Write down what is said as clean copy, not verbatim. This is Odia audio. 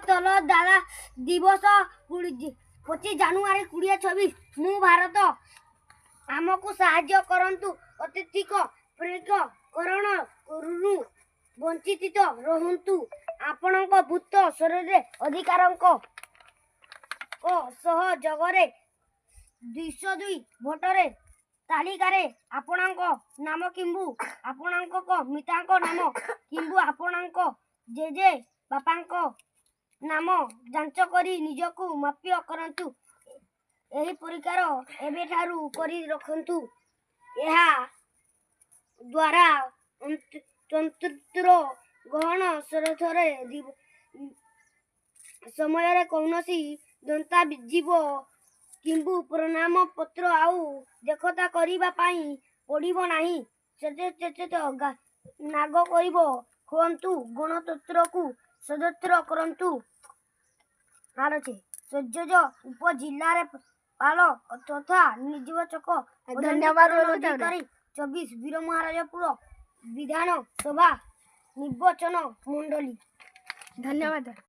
ତଲ ଦାଦା ଦିବସ 25 ଜାନୁଆରୀ 2026। ମୁଁ ଭାରତ ଆମକୁ ସାହାଯ୍ୟ କରନ୍ତୁ, ଅତ୍ୟଧିକ କରଣ ରୁ ବଞ୍ଚିତ ରୁହନ୍ତୁ। ଆପଣଙ୍କ ବୁଥ ସ୍ତରରେ ଅଧିକାରଙ୍କ ସହଯୋଗରେ 202 ଭୋଟର ତାଲିକାରେ ଆପଣଙ୍କ ନାମ କିମ୍ବା ଆପଣଙ୍କ ପିତାଙ୍କ ନାମ କିମ୍ବା ଆପଣଙ୍କ ଜେଜେ ବାପାଙ୍କ ନାମ ଯାଞ୍ଚ କରି ନିଜକୁ ପ୍ରାପ୍ୟ କରନ୍ତୁ। ଏହି ପ୍ରକାର ଏବେଠାରୁ କରି ରଖନ୍ତୁ। ଏହା ଦ୍ୱାରା ଗଣତନ୍ତ୍ର ଗ୍ରହଣ ସରଥରେ ସମୟରେ କୌଣସି ଦସ୍ତାବିଜ କିମ୍ବା ପ୍ରମାଣପତ୍ର ଆଉ ଦାଖଲ କରିବା ପାଇଁ ପଡ଼ିବ ନାହିଁ। ସଚେତନ ନାଗରିକ ହୁଅନ୍ତୁ, ଗଣତନ୍ତ୍ରକୁ ସୁଦୃଢ଼ କରନ୍ତୁ। ଅଛି ସୁଯୋଗ୍ୟ ଉପଜିଲ୍ଲାପାଳ ତଥା ନିର୍ବାଚକ ଧନ୍ୟବାଦ ବୋଲନ୍ତୁ ତାପରେ। ଅଧିକାରୀ, 24 ବୀରମହାରାଜପୁର ବିଧାନସଭା ନିର୍ବାଚନ ମଣ୍ଡଳୀ। ଧନ୍ୟବାଦ।